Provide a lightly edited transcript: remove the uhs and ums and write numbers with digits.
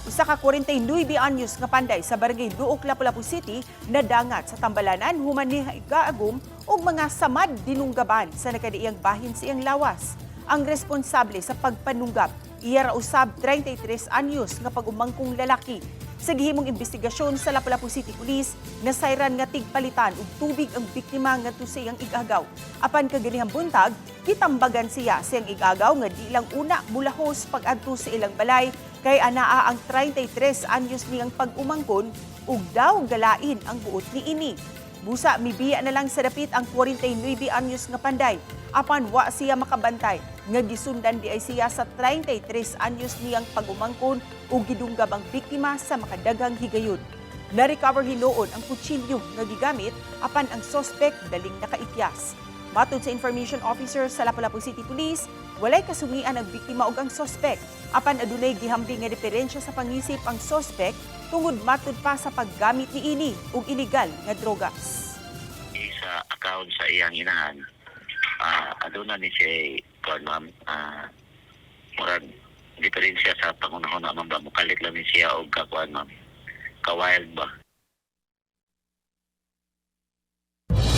Usa ka 49 anyos nga panday sa Barangay Duok, Lapu-Lapu City nadangat sa tambalanan human ni gaagom og mga samad dinunggaban sa nakadiiyang bahin sa iyang lawas. Ang responsable sa pagpanunggap iya ra usab 33 anyos nga pag-umangkong lalaki. Sa gihimong investigasyon sa Lapu-Lapu City Police, nasayran nga tigpalitan og tubig ang biktima ngadto sa iyang igagaw. Apan kaganihang buntag, gitambagan siya sa iyang igagaw nga di lang una mulahos pag-adto sa ilang balay kay anaa ang 33 anyos niyang pag-umangkon ug daw galain ang buot niini. Busa mibiya na lang sa dapit ang 49 anyos nga panday. Apan wa siya makabantay nga gisundan di ay siya sa 33 anyos niyang pag-umangkon ug gidunggab ang biktima sa makadaghang higayon. Na-recover hinuon ang kutsilyo nga gigamit apan ang sospek daling nakaikyas. Matod sa information officer sa Lapu-Lapu City Police, walay kasungian ang biktima ug ang sospek. Apan adunay gihambing nga diferensya sa pangisip ang sospek tungod matud pa sa paggamit niini og illegal nga drogas. Sa account sa iyang inahan, aduna ni siya kuan, ma'am, murag diferensya sa pangunahuna, ma'am, ba mukalit lang ni siya og kakuan, ma'am, ka-wild ba.